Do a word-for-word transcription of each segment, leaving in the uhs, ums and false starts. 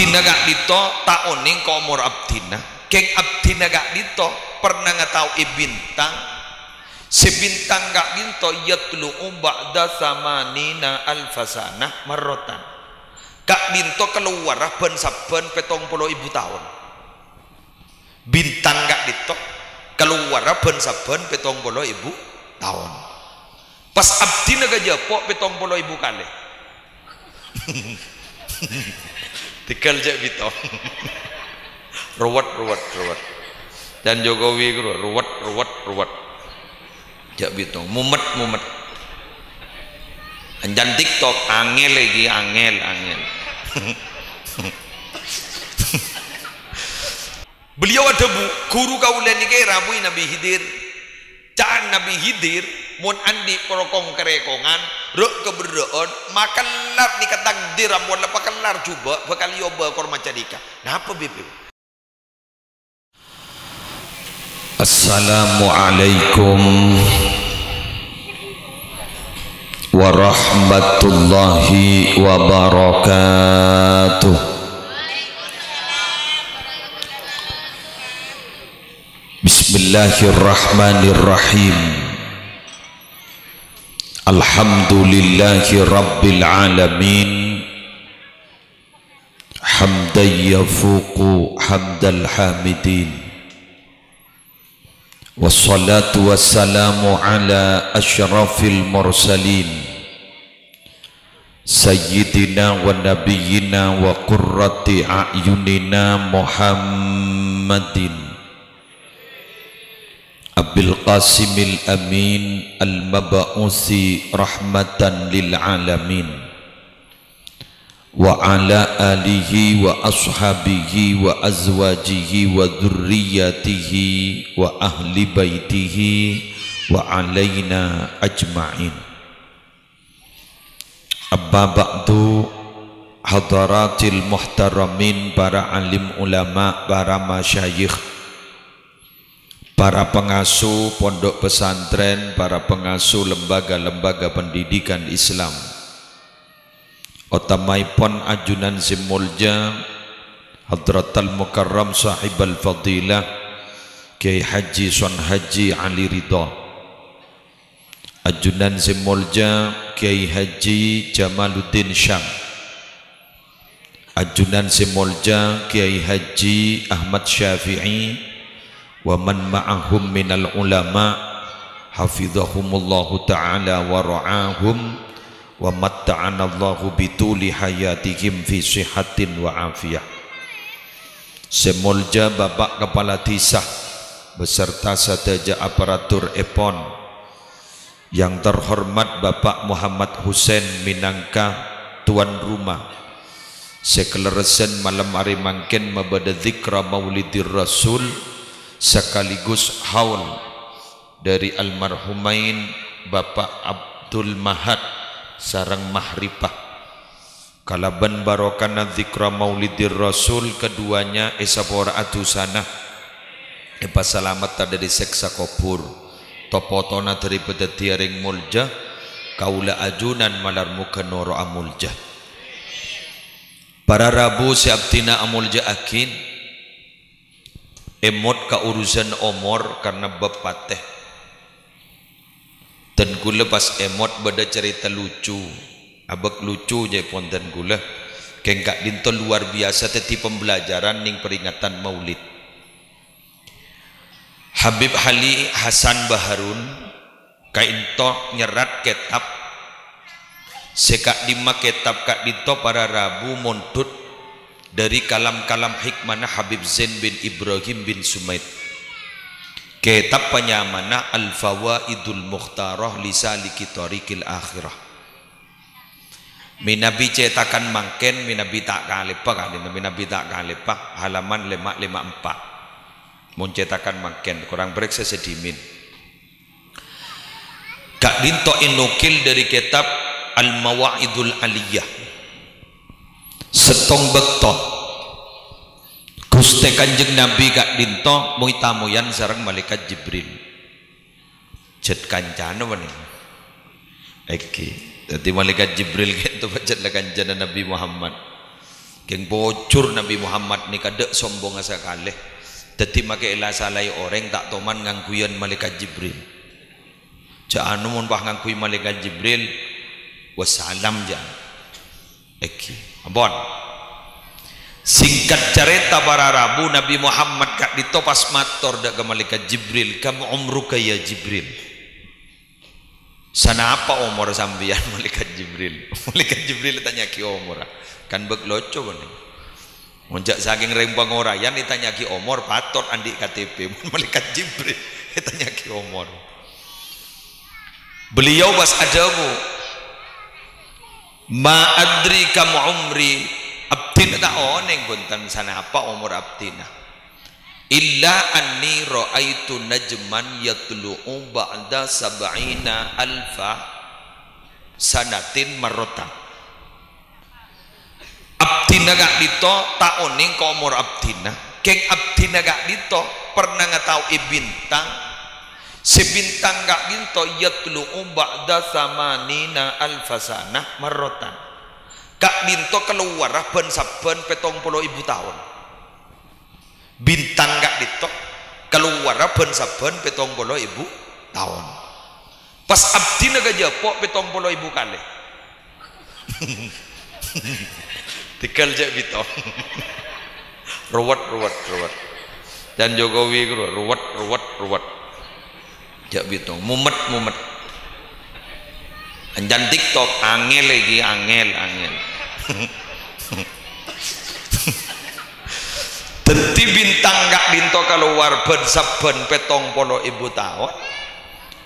Abdhina ka'dhinto ta' onèng ka omor abdhina. Kèng abdhina ka'dhinto pernah ngataoè bintang. Sè bintang ka'dhinto yatlu'u ba'da samanina alfa sanah marratan. Ka'dhinto kalowarra bân-sabbhân pèttong polo èbu taon. Bintang ka'dhinto kalowarra bân-sabbhân pèttong polo èbu taon. Pas abdhina kajhâpo' pèttong polo èbu kalè. Tèghâl jhâ' bitong. Ruwet, ruwet, ruwet. Can Jokowi ku ruwet, ruwet, ruwet. Jhâ' bitong. Mumet, mumet. Ancan TikTok, angèl lagi, angèl, angèl. Beliau adhâbu, "Ghuru kaulâ nèka èrabuwi Nabbhi Khidir." Ca'na Nabbhi Khidir, "Mon andi' rokong-karèkongan, ra'-kaberra'an, makellar nèka takdir ampon la pakellar jhubâ' bhâkal èobâ korma ca'na nèka." Napa, Bib? Assalamualaikum warahmatullahi wabarakatuh. Bismillahirrahmanirrahim. Alhamdulillahi rabbil alamin. Hamdan yafuqu hamdal hamidin. Wassalatu wassalamu ala asyrafil mursalin. Sayyidina wa nabiyyina wa qurrati a'yunina Muhammadin Abil Qasimil Amin al-mab'usi rahmatan lil alamin. Wa ala alihi wa ashabihi wa azwajihi wa dzurriyyatihi wa ahli baitihi wa alaina ajma'in. Amma ba'du, hadaratil muhtaramin, para alim ulama, para masyayikh, para pengasuh pondok pesantren, para pengasuh lembaga-lembaga pendidikan Islam, otamaèpon ajunan sè molja Hadratal Mukarram Sahibal Fadilah Kiai Haji Son Haji Ali Ridho. Ajunan sè molja Kiai Haji Jamaluddin Syam. Ajunan sè molja Kiai Haji Ahmad Syafi'i wa man ma'ahum minal ulama, hafizahumullahu ta'ala wa ra'ahum, wa matta'anallahu bituli hayatihim fi sihhatin wa afiyah. Sè molja Bapak Kepala Dhisa beserta sadhâjâ aparatur èpon, yang terhormat Bapak Muhammad Husain minangka tuan rumah, sè kalerressan malem arè mangkèn mabâdâ dzikra Maulidir Rasul sekaligus haul dhâri almarhumain Bapak Abdul Mahad sareng Mahripah. Kalabân barokana dzikra Maulidir Rasul, keduanya èsapora'a dhusana, èpasalametta dhâri sèksa kobhur, to-potona dhâri padhâddhiyâ rèng molja, kaulâ ajunan malar moghâ noro'a molja. Para rabu sè abdhina amolja'aghi, èmot ka urusan omor karna bab patè. Dân kulâ pas èmot bâdâ carèta lucu. Abâk lucu jâèpon dân kulâ. Kèng ka'dinto luar biasa dhâddhi pembelajaran neng peringatan Maulid. Habib Hali Hasan Baharun ka'dinto nyerrat kètab sè ka'dimma kètab ka'dinto para rabu mondhut dhâri kalam-kalam hikmana Habib Zain bin Ibrahim bin Sumaid. Kètab panyamana Al-Fawaidul Mukhtarah li Saliki Thariqil Akhirah. Mènabi cètakan mangkèn, mènabi ta' kalèbâ ka'dinto, mènabi ta' kalèbâ, halaman lèma' lèma' empa'. Mon cètakan mangkèn, korang parèksa sè dhimèn. Ka'dinto ènukil dhâri kètab Al-Mawa'idul Aliyah. Sèttong bâkto, Ghustè Kanjeng Nabi ka'dinto moy-tamoyan sareng Malaèkat Jibril. Jhât kancana panèka. Èngghi. Dhâddhi Malaèkat Jibril ka'dinto pajhât la kancana Nabi Muhammad. Kèng pojhur Nabbhi Muhammad nèka ta' sombongnga sakalè. Dhâddhi makè èla-salaè orèng ta' toman ngangghuyan Malaèkat Jibril. Jhâ' anu mon pas ngangghuy Malaèkat Jibril, wassalam jhâ'. Èngghi. Ampon. Singkat carèta para rabu, Nabbhi Muhammad ka'dinto pas mator dâ' ka Malaèkat Jibril, "Kam umruka ya Jibril?" "Sanapa omor sampèyan, Malaèkat Jibril?" Malaèkat Jibril ètanya'aghi omorra. Kan bâk loco, kan? Mon jhâ' sakèng rèng pangorayân ètanya'aghi omor, patot andi' K T P. Mon Malaèkat Jibril ètanya'aghi omor. Beliau pas adhâbu, "Ma adri kam umri," abdhina ta' onèng bhunten sanapa omor abdhina. "Illa anni ra'aitu najman yatlu'u ba'da sab'ina alfa sanatin marratan." Abdhina ka'dinto ta' onèng ka omor abdhina. Kèng abdhina ka'dinto pernah ngataoè bintang. Sè bintang ka'dinto yatlu'u ba'da samanina alfa sanah marratan. Ka'dinto kalowarra bân-sabbhân pètong polo èbu taon. Bintang ka'dinto kalowarra bân-sabbhân pètong polo èbu taon. Pas abdhina kajhâpo' pètong polo èbu kalè. Tèghâl jhâ' bitong. Ruwet, ruwet, ruwet. Can Jokowi ghârowa, ruwet, ruwet, ruwet. Jhâ' bitong, mumet, mumet. Ancan TikTok, angèl lagi, angèl, angèl. Dhâddhi bintang ka'dinto kalowar bân-sabbhân pètong polo èbu taon.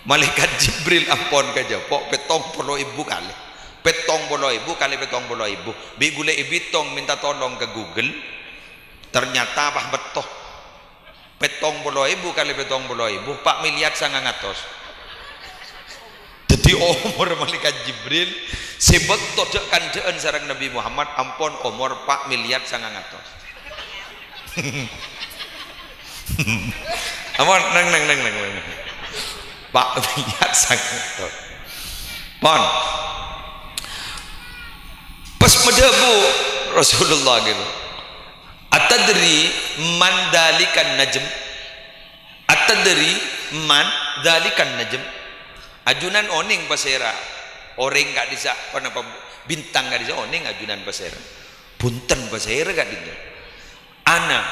Malaèkat Jibril ampon kajhâpo' pètong polo èbu kalè. Pètong polo èbu kalè pètong polo èbu. Bi' ghulâ èbitong, mènta tolong ka Google. Ternyata pas bâkto. Pètong polo èbu kalè pètong polo èbu, pa' milyar sangang atos. Dhâddhi omor Malaèkat Jibril sè bâkto dhâ'-kandhâ'ân sareng Nabbhi Muhammad ampon omor pa' milyar sangang atos. Ampon, neng, neng, neng, neng, neng. Pa' milyar sangang atos. Pon. Pas madhâbu Rasulullah gitu. "Atadri man dzalikan najm?" "Atadri man dzalikan najm?" Ajunan onèng pasèra orèng ka'dissa', ponapa bintang ka'dissa' onèng ajunan pasèra? Bhunten, pasèra ka'dinto? "Ana,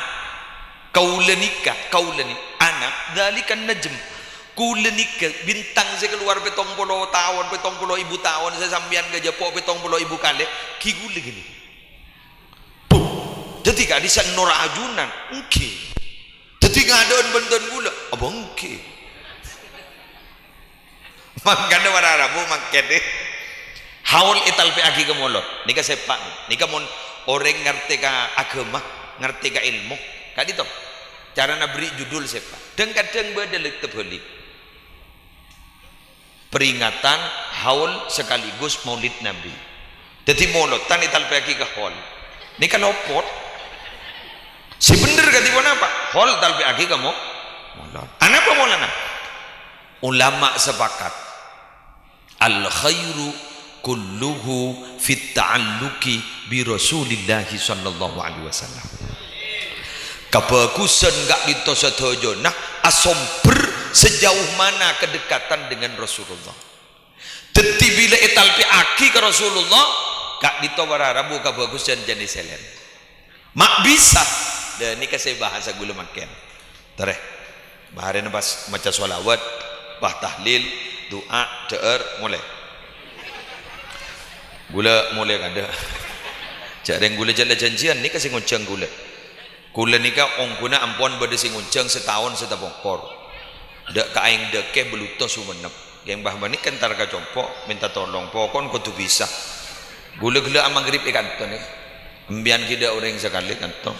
kaulâ nèka, kaulâ nè-, ana dzalikan najm." Kaulâ nèka bintang sè kalowar pètong polo taon, pètong polo èbu taon, sè sampèyan kajhâpo' pètong polo èbu kalè, ghi' kaulâ ghânèka. Buh, dhâddhi ka'dissa' noro' ajunan? Èngghi. Dhâddhi ngadâ'ân bhândhân kaulâ? Apa èngghi? Mangkana para rabu mangkèn, eh. Haul ètalpè'aghi ka molod. Nèka sèpa', nèka mon orèng ngartè ka aghâma, ngartè ka èlmo. Ka'dinto. Carana bherri' judul sèpa'. Dhâng-kadhâng bâdâ lè-, tebhâlik. Peringatan haul sekaligus Maulid Nabi. Dhâddhi molodhân ètalpè'aghi ka hol. Nèka lopot. Sè bhendher kadhi ponapa? Hol talpè'aghi ka mo-, molod. Anapa polana? Ulama sepakat, "Al khairu kulluhu fit ta'alluqi bi Rasulillahi sallallahu alaihi wasallam." Kabhâghusân ka'dinto sadhâjâna asombher sajhâu mana kedekatan dengan Rasulullah. Dhâddhi bilâ ètalpè'aghi ka Rasulullah, ka'dinto para rabu kabhâghusân jhâ' èsèlèn. Ma' bisa. Lah, nèka sè bahasa kaulâ mangkèn. Torè. Marèna pas maca shalawat, pas tahlil, du'a, dhâ'âr, molè. Kaulâ molè kadâ'. Jhâ' rèng kaulâ jhâ' la-jhânjhiyân, nèka sè ngonjhâng kaulâ. Kaulâ nèka ongghuna ampon bâdâ sè ngonjhâng sataon satapongkor. Dâ' ka aèng Dâkè Baluto Songennep. Kèng bâh panèka entar ka compo', mènta tolong. Pokon kodhu bisa. Kaulâ ghellâ' amaghrib è kanto nèka. Empèyan ghi' dâ' orèng sakalè kanto.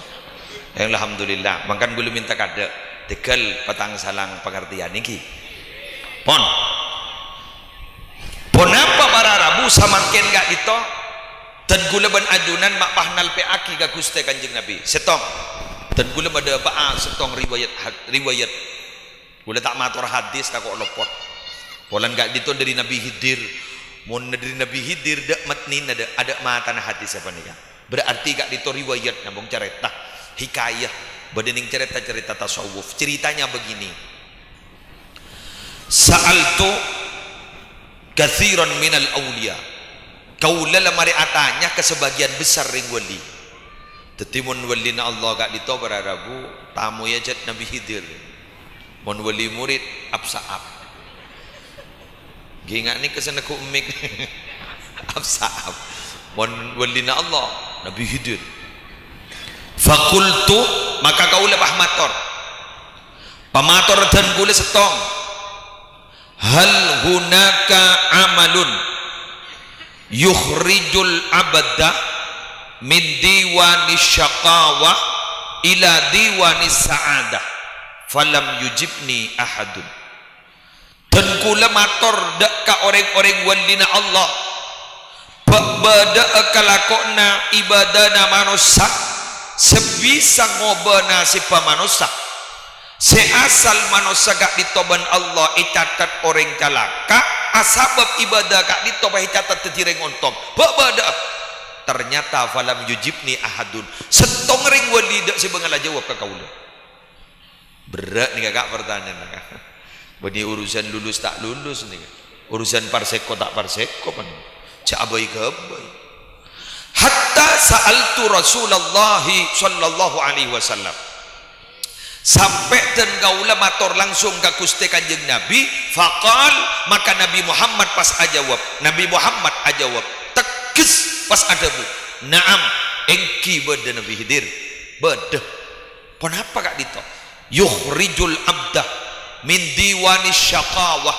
Alhamdulillah, mangkana kaulâ mènta kadâ'. Tèghâl patang salang pangartèyan nèka. Pon. Ponapa para rabu samangkèn ka'dinto? Dân kaulâ bân ajunan ma' pas nalpè'aghi ka Ghustè Kanjeng Nabi. Sèttong. Dân kaulâ madhâpa'a sèttong riwayat had-, riwayat. Kaulâ ta' mator hadis, tako' lopot. Polana ka'dinto dâri Nabi Khidir. Mon dâri Nabi Khidir, dâ' matnina, dâ', adâ' matana hadis sapanèka. Berarti ka'dinto riwayat, namong carèta, hikayah, bâdâ nèng carèta-carèta tasawuf. Ceritanya begini. Sa'altu katsiran minal auliya. Kaulâ la marè atanya ka sebagian besar rèng wali. Dhâddhi, mon walina Allah ka'dinto para rabu, tamoy ajât Nabi Khidir. Mon wali murid, ap-sa'ap. Ghi' nga' nèka sè neggu' mik. Ap-sa'ap. Mon walina Allah, Nabi Khidir. Faqultu, maka kaulâ pas mator. Pamator dhân kaulâ sèttong. Hal hunaka amalun yukhrijul abda min diwani syaqawa ila diwani sa'adah? Falam yujibni ahadun. Dhân kaulâ mator dâ' ka orèng-orèng walina Allah, bâ' bâdâ'â kalakowanna ibadana manossa sè bisa ngobâ nasebbhâ manossa? Sè asal manossa ka'dinto bân Allah ècatet orèng calaka', asabâb ibadah ka'dinto pas ècatet dhâddhi rèng ontong. Bâ' bâdâ'â. Ternyata falam yujibni ahadun. Sèttong rèng wali dâ' sè bângalla jâwâb ka kaulâ. Berrâ' nèka, Ka', partanyaan, Ka'. Bânnè urusan lulus ta' lulus nèka. Urusan parsèko ta' parsèko, pan. Jhâ' abâi-ghâbây. Hatta sa'altu Rasulallahi sallallahu alaihi wasallam. Sampè' dhân kaulâ mator langsung ka Ghustè Kanjeng Nabi, faqal, maka Nabi Muhammad pas ajâwâb. Nabi Muhammad ajâwâb, tegghes pas adhâbu, "Na'am, èngghi bâdâ Nabi Khidir. Bâdâ." Ponapa ka'dinto? "Yukhrijul abda min diwani syaqawah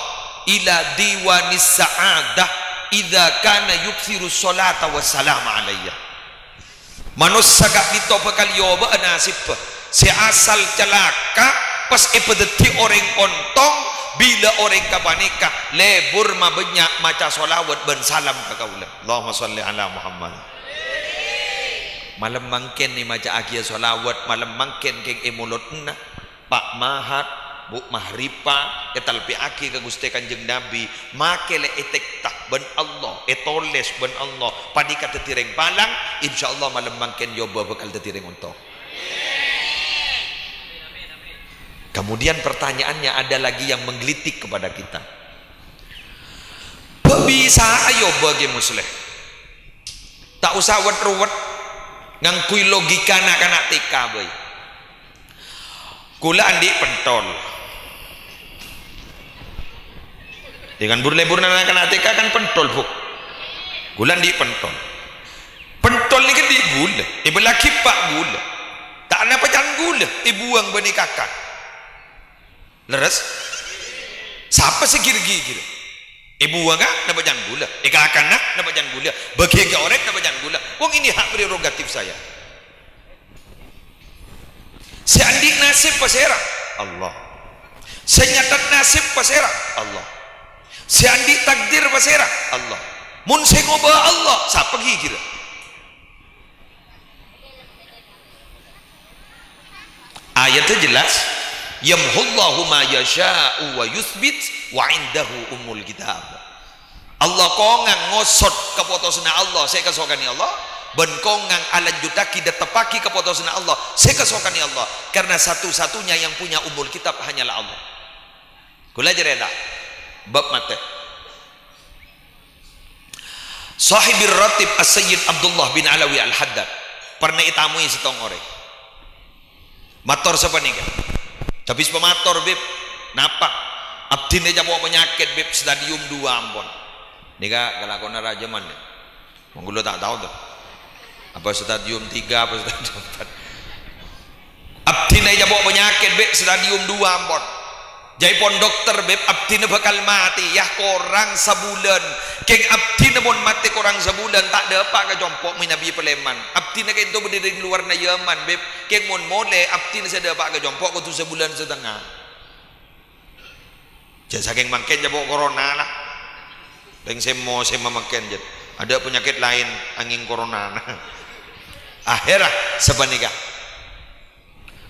ila diwani sa'adah idza kana yuksiru sholata wa salama alayya." Manossa ka'dinto bhâkal èobâ'â nasebbhâ sè asal calaka', pas èpadhâddhi orèng ontong, bilâ orèng ghâpanèka lebur mabânnya' maca sholawat bân salam ka kaulâ. Allahumma sholli ala Muhammad. Malem mangkèn èmaca'aghiyâ sholawat, malem mangkèn kèng è molodhâ. Pa' Mahat, Bu' Mahripa, ètalpèaghi ka Ghustè Kanjeng Nabi, makè lè ètèkta bân Allah, ètolès bân Allah, panèka dhâddhi rèng palang, insyaallah malem mangkèn èobâ bhâkal dhâddhi rèng ontong. Kemudian pertanyaannya ada lagi yang menggelitik kepada kita. Bâ' bisa'a èobâ Kè Musleh. Ta' osa wet-ruwet, ngangghuy logika na'-kana' T K bhâi. Kaulâ andi' pentol. Yâ kan, bur-lebbur na'-kana' T K kan pentol, Bu'. Kaulâ andi' pentol. Pentol nèka andi' ghulâ, èbellâaghi pa' ghulâ. Ta' napa can ghulâ, èbuwâng bânnè kakan. Lerres? Sapa sè gir-gigir? Èbuwângnga napa can ghulâ? Èkakana napa can ghulâ? Bâgiyângaghi orèng napa can ghulâ? Wong ini hak prerogatif saya. Sè andi' nasib pasèra? Allah. Sè nyatet nasib pasèra? Allah. Sè andi' takdir pasèra? Allah. Mon sè ngobâ Allah, sapa gigirra? Ayatnya jelas, "Yamhullahu ma yasha'u wa yutsbit wa indahu ummul kitab." Allah kongang ngosot kapotosanna Allah sè èkasokanè Allah, bân kongang alanjuttaghi, dâtteppaghi kapotosanna Allah sè èkasokanè Allah, karena satu-satunya yang punya ummul kitab hanyalah Allah. Kaulâ carèta bab matè. Shahibir Ratib As-Sayyid Abdullah bin Alawi Al-Haddad parna ètamoy sèttong orèng. Mator sapanèka, "Abdhina pamator, Bib. Napa? Abdhina ècapo' panyakèt, Bib, stadium dua ampon." Nèka kalakowanna rajâ man. Mon kaulâ ta' tao, to. Apa stadium tiga, apa stadium empat. "Abdhina ècapo' panyakèt, Bib, stadium dua ampon. Jâ' èpon dokter, Bib, abdhina bhâkal matè, yâ, korang sabulân. Kèng abdhina mon matè korang sabulân, ta' dâpa' ka compo' mènabi palèman. Abdhina ka'dinto bâdâ è luwarra Yaman, Bib. Kèng mon molè, abdhina sè dâpa' ka compo' kodhu sabulân satengnga." Jâ' sakèng mangkèn ècapo' corona, la. Rèng sè mo-, sè mamangkèn, jâ'. Adâ' panyakèt laèn angèng corona. Akhèrra sapanèka.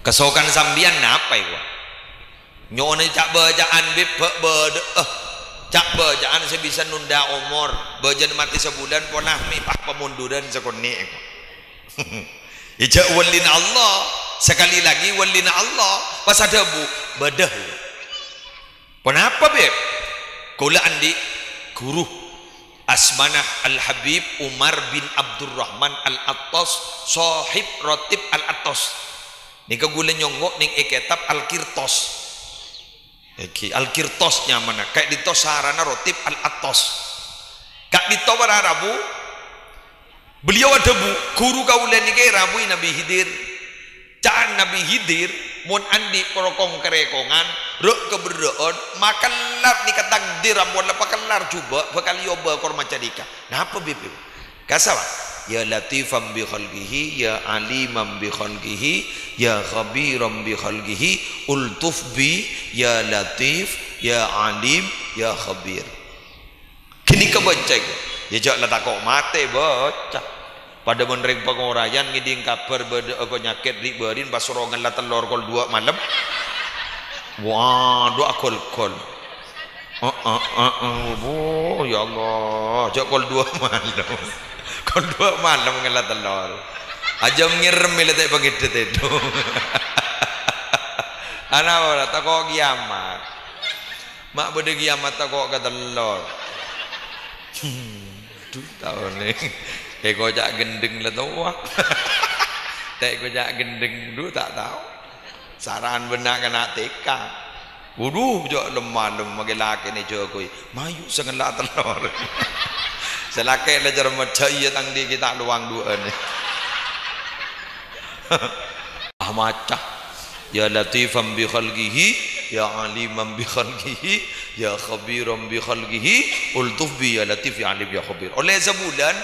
"Kasokan sampèyan napa, èko?" "Nyo'ona ca'-bâca'an, Bib, bâ-, bâdâ'â. Ca'-bâca'an sè bisa nonḍâ omor. Bâjâna matè sabulân, pola mè' pas pamonduran sakonè', èko." Ijâ' wallina Allah, sekali lagi wallina Allah, pas adhâbu, "Bâdâ." "Ponapa, Bib?" "Kaulâ andi' ghuru, asmana Al-Habib Umar bin Abdurrahman Al-Attas, sohib Ratib Al-Attas. Nèka kaulâ nyongngo' nèng è kètab Al-Qirtas." Èngghi, Al-Qirtas nyamana, ka'dinto sarana Ratib Al-Attas. Ka'dinto para rabu, beliau adhâbu, "Ghuru kaulâ nèka èrabuwi Nabbhi Khidir." Ca'an Nabbhi Khidir, "Mon andi' rokong-karèkongan, ra'-kaberra'an, makellar nèka takdir ampon la pakellar jhubâ' bhâkal èobâ korma ca'dika." "Napa, Bib?" "Kassa, Pak. Ya Latifan bi khalqihi, ya Aliman bi khalqihi, ya Khabiran bi khalqihi, ultuf bi, ya Latif, ya Alim, ya Khabir." Ghânèka bâca, èngghi. Iyâ, jâ' la tako' matè bâca. Padâ mon rèng pangorayan ngèdhing kabhâr bâdâ'â panyakèt ri'-bâri'na pas soro ngella tellor kol duwâ' malem. Waduh, agol-gol. Heeh, heeh. Oh, ya Allah, jâ' kol duwâ' malem. Kol duwâ' malem ngella tellor. Ajâm ngèrèm la ta' pangèdhâ tèdung. Ana ora tako' kiamat. Ma' bâdâ kiamat tako' ka tellor. Dhu, taonè. Èkoca' ghendheng la towa. Ta' èkoca' ghendheng, dhu, ta' tao. Saran bânna' kana' T K. Waduh, jâ' lem-malem, maghi lakèna èjâgâi. Mayu' sè ngella tellor. Sè lakè' la cermet, jâ' iyâ tang dhi' ghi' ta' lowang duwâ'ân. Ah, maca. Ya Latifan bi khalqihi, ya Aliman bi khalqihi, ya Khabiran bi khalqihi, ultuf bi ya Latif ya Alim ya Khabir. Ollè sabulân,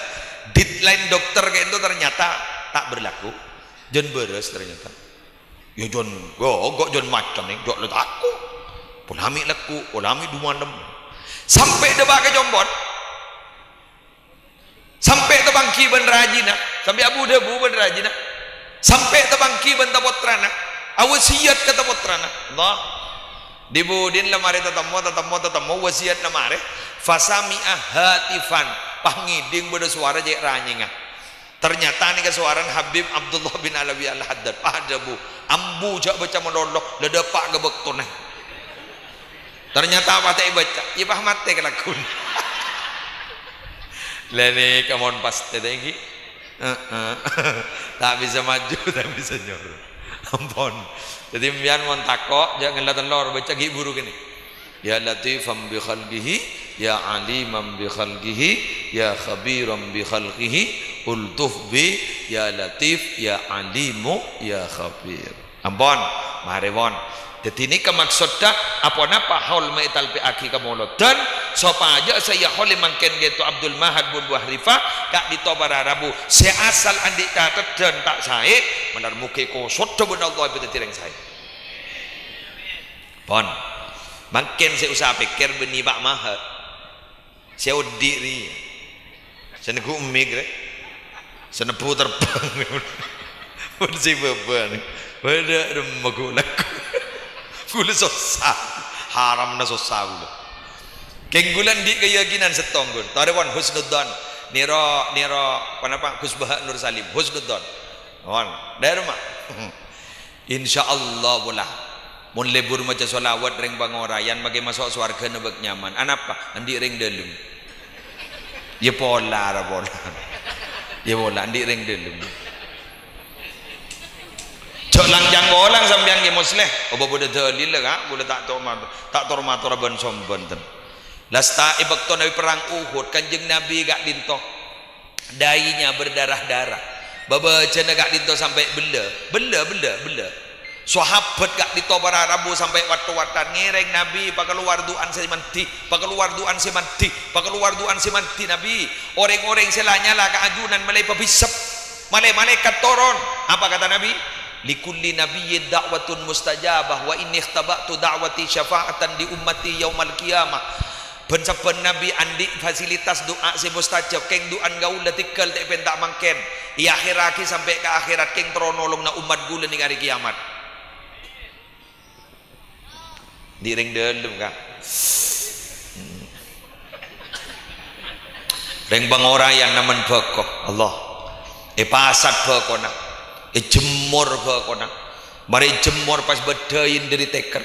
deadline dokter ka'dinto ternyata ta' berlaku. Jân bârâs ternyata. Iyâ, jân, iyâ, engko' jân macem, jâ' la tako'. Polè mè' lagghu', polè mè' du malem. Sampè' dâpa' ka compo'na. Sampè' tapangghi bân rajina, sampè' abu-dhâbu bân rajina. Sampè' tapangghi bân tapottrana, awasiyat ka tapottrana. Allah. Dhi-budhina la marè tatemmo, tatemmo, tatemmo, wasiyat la marè. Fasami'a hatifan, pas ngèdhing bâdâ sowara cè' ranyèngnga. Ternyata nèka sowarana Habib Abdullah bin Alawi Al-Haddad. Pas adhâbu, "Ambu, jâ' bâca malolo, la dâpa' ka bâktona." Ternyata apa ta' èbâca? Iyâ, pas matè ka lagghuna. La nèka mon pas tèdhâ èngghi. Heeh. Ta' bisa maju, ta' bisa nyoro. Ampon. Dhâddhi, sampèyan mon tako', jâ' ngella tellor, bâca ghi' buru kènè'. Ya Latifan bi khalqihi, ya Aliman bi khalqihi, ya Khabiran bi khalqihi, ultuf bi, ya Latif, ya Alimu, ya Khabir. Ampon, marè, pon. Dhâddhi nèka maksoddhâ, aponapa haul mè' ètalpè'aghi ka molodhân, sopajâ sè èhaulè mangkèn ghânèko Abdul Mahad bun Bu Ahrifah, ka'dinto para rabu, sè asal andi' cateddhân ta' saè, malar mogâ èkosoddhâ bân Allah èpadhâddhi rèng saè. Pon. Mangkèn sè osa pèkkèr bânnè Pak Mahad. Sè odi' rèya. Sè neggu' mik rè. Sè nebbu terbang. Pon sè bâbâna. Bâdâ remma gu-, lagghu'. Ghulâ sossa. Haramma sossa ghulâ. Kèng ghulâ andi' kayakinan sèttong ghun. Torè pon husnudzon. Nèro, nèro, ponapa? Gus Baha Nur Salim. Husnudzon. Pon. Dâremma. Insyaallah, pola. Mon lebur maca sholawat rèng Pangorayan, maghi maso' sowarghâna bâk nyaman. Anapa? Andi' rèng dâlem. Iyâ pola, ra pola. Iyâ pola, andi' rèng dâlem. Jhâ' lang-cangkolang sampèyan, ghi, Musleh. Obâ bâdâ dalilla, Ka'? Ghulâ ta' tor-, ta' tor-mator bân sombân, ten. Lasta è bâkto Nabi perang Uhud, Kanjeng Nabi ka'dinto. Dainya berdarah-darah. Bâbâjâna ka'dinto sampè' bellâ, bellâ, bellâ, bellâ. Sahabat ka'dinto para rabu sampè' wat-towatan ngèrèng Nabi, "Pakalowar du'an sè mandhi, pakalowar du'an sè mandhi, pakalowar du'an sè mandhi, Nabi." Orèng-orèng sè la nyala ka ajunan malè pabissep, malè malaèkat toron. Apa kata Nabi? "Likulli nabiyyin da'watun mustajabah, wa inni ikhtaba'tu da'wati syafa'atan li ummati yaumal qiyamah." Bân-sabbhân nabi andi' fasilitas du'a sè mustajab, kèng du'ana kaulâ tèngghâl ta' èpènta mangkèn, èakhèrraghi sampè' ka akhèrat, kèng terro nolongnga ommat ghulâ nèng arè kèyamat. Andi' rèng dâlem, Ka'. Rèng Pangorayan namen bhâko, Allah. Èpasat bhâkona, èjemmor bhâkona. Marè èjemmor pas bâddhâi dhâri tèkèr.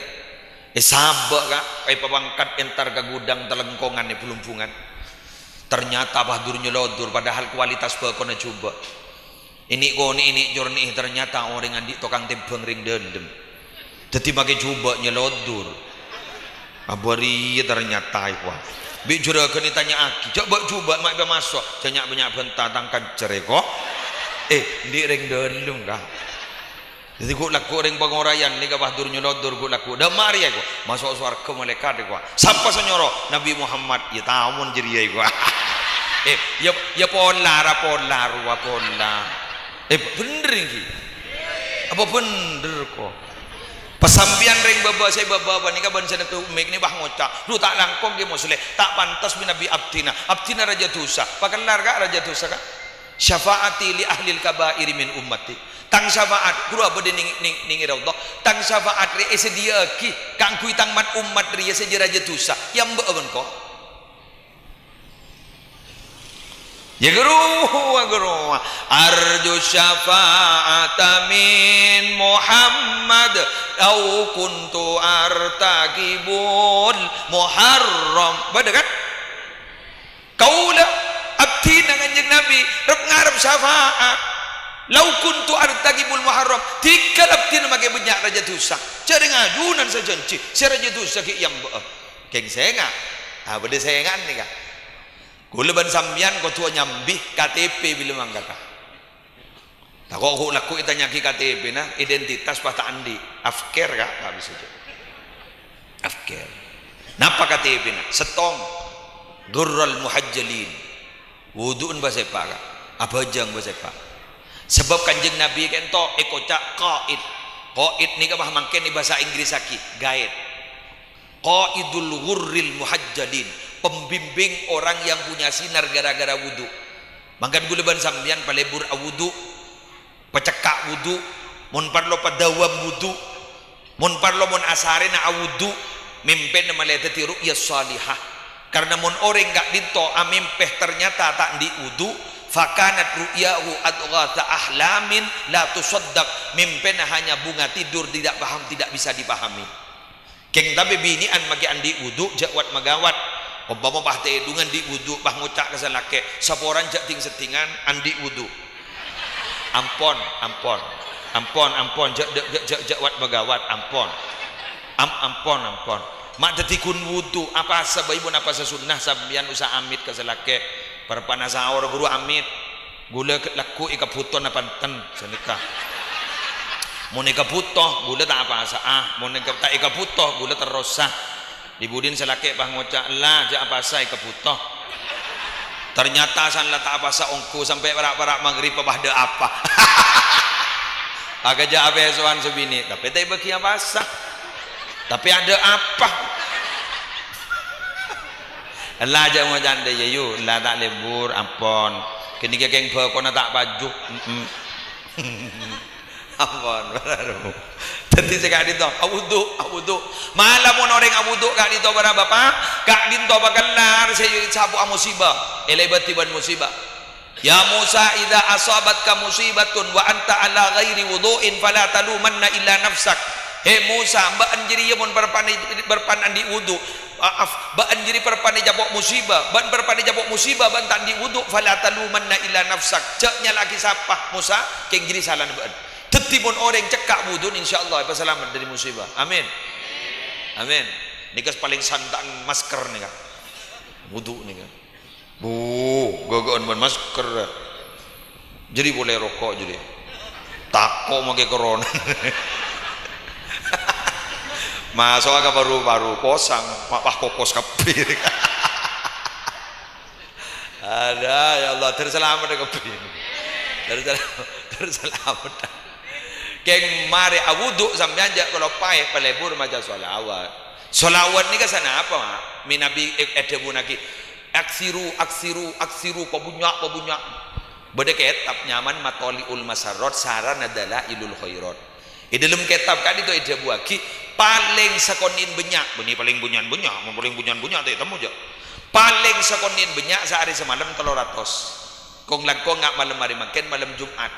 Èsabâ', Ka', èpapangkat èntar ka ghudhâng Talengkongan è Blumbungan. Ternyata pas dur-nyalodur, padahal kualitas bhâkona jhubâ'. Ènè'-konè', ènè'-cornè'è, ternyata orèng andi' tokang tèmbhâng rèng dhâlem. Dhâddhi makè jhubâ' nyalodur. Abâ rèya ternyata èkowa. Bi' jurâghân ètanya'aghi, "Jhâ' bâ' jhubâ' ma' èpamaso'?" "Jhâ' nya'-bânnya' bânta tang kancer èkowa." Eh, andi' rèng dhâlem, Ka'. Dhâddhi ghu'-lagghu' rèng pangorayân nèka pas dur-nyalodur ghu'-lagghu'. Dâ' marè èkowa. Maso' sowarghâ malaèkat èkowa. Sapa sè nyoro? Nabi Muhammad. Iyâ, tamon jârèya èkowa. Eh, iyâ, iyâ pola ra pola, rowa pola. Eh, bhender ènggi. Apa bhender, ko? Pasampèyan rèng bâbâ sè bâbâ panèka bân sè nètto mik nè, wah, ngoca', "Lu, ta' langkong Kè Musleh, ta' pantes mènabi abdhina. Abdhina rajâ dhusa." Pakellar, Ka', rajâ dhusa, Ka'. "Syafa'ati li ahlil kaba'iri min ummati." Tang syafa'at, ghuru abâdhi nèng, nèng, nèng è raudhah. Tang syafa'at rè èsadhiyâ'aghi kaangghuy tang mat-ommat rèya sè jâ-, rajâ dhusa. Èambâ'â bân ko. Ya, ghuru, ya, ghuru. "Arju syafa'ata min Muhammad, au kuntu artaqibul Muharram." Bâdâ, kan? Kaulâ abdhina Kanjeng Nabi, rep-ngarep syafa'at. "Lau kuntu artaqibul Muharram." Dhika abdhina makè bânnya' rajâ dhusa. Jhâ' rèng ajunan sè jhânjhi, sè rajâ dhusa ghi' èambâ'â. Kèng sènga'. Ah, bâdâ sènga'an nèka. Kaulâ bân sampèyan kodhu anyambi K T P bilâ mangkata. Tako' ghu'-lagghu' ètanya'aghi K T P-na, identitas pas ta' andi'. Afkèr, Ka', ta' bisa jâ. Afkèr. Napa K T P-na? Sèttong. Ghurral muhajjalin. Wudu'en pas èpa', Ka'. Abhâjâng pas èpa'. Sabâb Kanjeng Nabi ka'ento èkoca' qaid. Qaid nèka pas mangkèn è bhâsa Inggrisaghi, guide. Qaidul ghurril muhajjalin, pembimbing orang yang punya sinar gara-gara wudu. Mangkana kaulâ bân sampèyan palebur awudu, pacekka' wudu, mon parlo padâwâm wudu, mon parlo mon asarèna awudu, mèmpèna malè dhâddhi ru'yah shalihah. Karna mon orèng ka'dinto amèmpè ternyata ta' andi' wudu, fakanat ru'yahu adghatsa ahlamin la tusaddaq, mèmpèna hanya bunga tidur tidak paham, tidak bisa dipahami. Kèng tapè binè'an makè andi' wudu, jhâ' wat-maghâwat. Ompama pas tèdhung andi' wudu, pas ngoca' ka sè lakè', "Saporana jhâ' dhing-seddhingan, andi' wudu." Ampon, ampon. Ampon, ampon, jhâ', jhâ', jhâ', jhâ', jhâ' wat-maghâwat, ampon. Am-, ampon, ampon. Ma' dhâddhi ghun wudu, apasa bhâi mon apasa sunnah sampèyan usa amit ka sè lakè'. Parpa'na saor ghuru amit. Kaulâ lagghu' èkabhuto napa enten, sanèka. Mon èkabhuto, kaulâ ta' apasa'a. Mon èka-, ta' èkabhuto, kaulâ terrosa. Dhi-budhina sè lakè' pas ngoca', "Ella, jhâ' apasa èkabhuto." Ternyata san la ta' apasa ongghu sampè' para'-para' maghrib pas dâ' apa. Aga jhâ' apèsowan sè binè', tapè ta' èbâghi apasa. Tapè adâ' apa? Ella jhâ' ngoca' ḍâ' iyâ, yu, ella ta' lebur, ampon. Ghânèka kèng bhâkona ta' paju. Mm-mm. Ampon, para ru. Dhâddhi sè ka'dinto, awudu, awudu. Mala mon orèng awudu ka'dinto, para bapa', ka'dinto pakellar sè èsabu'a musibah, èlèbâdhi bân musibah. "Ya Musa, idza asabatka musibatun wa anta ala ghairi wudhu'in fala talumanna illa nafsak." He Musa, bâ'na jârèya mon parpa'na, parpa'na andi' wudu, maaf, bâ'na jârèya parpa'na ècapo' musibah, bâ'na parpa'na ècapo' musibah, bâ'na ta' andi' wudu, fala talumanna illa nafsak. Jhâ' nyala'aghi sapa, Musa, kèng jârèya salana bâ'na. Dhâddhi mon orèng cekka' wudu, insyaallah èpasalamet dhâri musibah. Amin. Amin. Nèka palèng santa'an masker nèka. Wudu nèka. Bu, ghâghâ'ân bân masker. Jârèya polè roko' jârèya. Tako' makè corona. Maso'a ka paru-paru, posang, ma-, wah, kokos kabbhi. Ada, ya Allah, terselamedhâ kabbhi. Tersel-, terselamedhâ. Kèng marè awudu sampèyan jhâ' kaloppaè palebur maca shalawat. Shalawat nèka sanapa, Ma'? Mènabi è-, èdhâbuwâghi, "Aktsiru, aktsiru, aktsiru, pabânnya', pabânnya'." Bâdâ kètab nyamana Mathali'ul Masarrat sarana Dalailul Khairat. È dhâlem kètab ka'dinto èdhâbuwâghi, palèng sakonè'en bânnya', bânnè palèng bânnya'an bânnya', mon palèng bânnya'an bânnya' ta' ètemmo jhâ'. Palèng sakonè'en bânnya' saarè samalem tello ratos. Kong-langkong nga' malem arè mangkèn, malem Jum'at.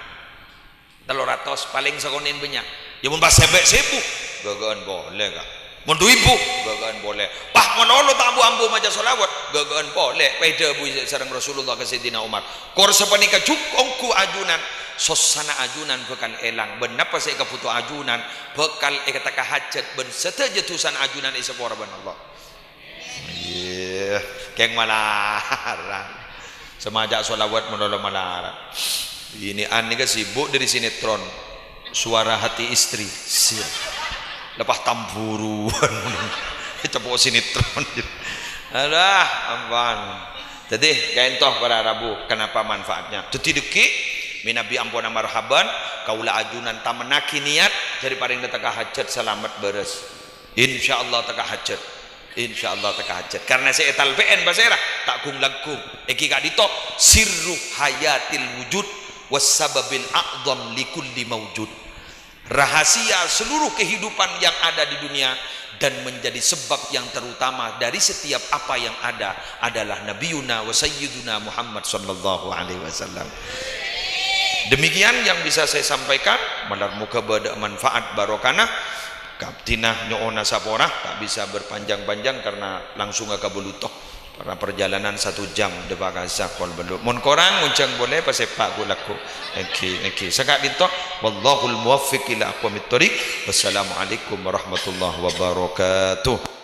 Tello ratos, palèng sakonè'en bânnya'. Yâ, mon pas sèbâ' sèbu, ghâghâ'ân polè, Ka'. Mon du èbu, ghâghâ'ân polè. Pas malolo ta' ambu-ambu maca shalawat, ghâghâ'ân polè. Pas èdhâbu sareng Rasulullah ka Sayyidina Umar, "Kor sapanèka jhughân ongghu ajunan, sossana ajunan bhâkal èlang. Bân napa sè èkabhuto ajunan, bhâkal ètekka hajhât, bân sadhâjâ dhusana ajunan èsapora bân Allah." Iyâ, kèng malarat. Sè maca shalawat malolo malarat. Bâ'na nèka sibuk dâri sinetron. Suara Hati Istri. Sir. Lepas tamburuan. Cepo' sinetron. Alah, ampon. Dhâddhi, kaènto para rabu, kenapa manfaatnya? Dhâddhi dhâggi', mènabi amponna marhaban, kaulâ ajunan tamennaghi niat, jhârèya parèng ètekka hajhât salamet bârâs. Insyaallah tekka hajhât. Insyaallah tekka hajhât. Karna sè ètalpè'è pasèra, ta' ghung-langghung. Èngghi ka'dinto sirru hayatil wujud was sababil a'zam li kulli maujud. Rahasia seluruh kehidupan yang ada di dunia dan menjadi sebab yang terutama dari setiap apa yang ada adalah Nabiyuna wa Sayyiduna Muhammad sallallahu alaihi wasallam. Demikian yang bisa saya sampaikan, malar moga bâdâ manfaat barokana. Kabdhina nyo'ona sapora, ta' bisa berpanjang-panjang karena langsung ka Buluto. Karena perjalanan satu jam, dâpa' ka Sakol Bellu. Mon korang, ngonjhâng polè, pasèpa' ghu-lagghu. Èngghi, èngghi. Saka'dinto, wallahul muwaffiq ila aqwamit thoriq. Wassalamualaikum warahmatullahi wabarakatuh.